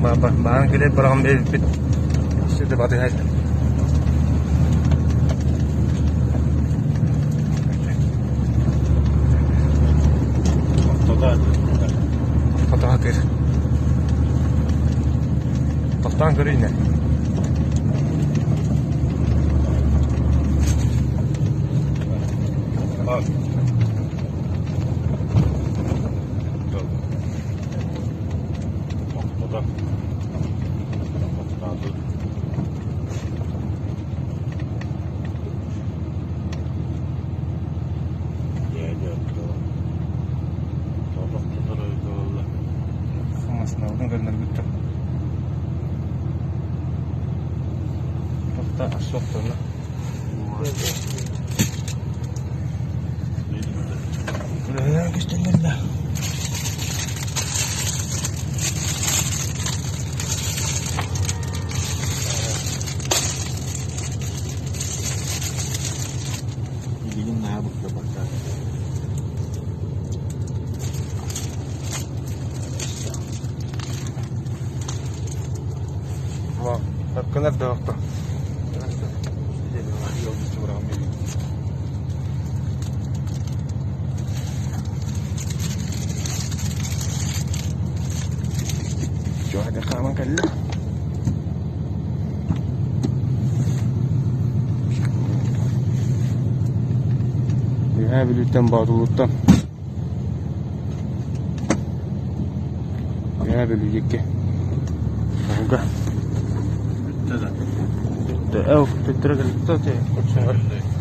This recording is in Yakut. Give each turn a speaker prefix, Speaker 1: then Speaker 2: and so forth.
Speaker 1: Баан кэлэр быраҕан биэрбиппит. Сити батыһа Ортото сатыыр. Тохтоон көрүүнэ.
Speaker 2: Тохтото. Тохтооту. Дядя Тохтотор буолла.
Speaker 1: Массыыналарын көрүнэрбит Тохта суохтуна. Көстөллөр да.
Speaker 2: Билигин наһаа быкта
Speaker 1: Хапкынар да охто. Чуһада хааман кэллэ. Үөһээ Бүлүүттэн Боотулууттан Үөһээ Бүлүү диэки Уһуга
Speaker 2: Бүттэ да.
Speaker 1: Бүттэ. Ээ, төттөрү кэлбит.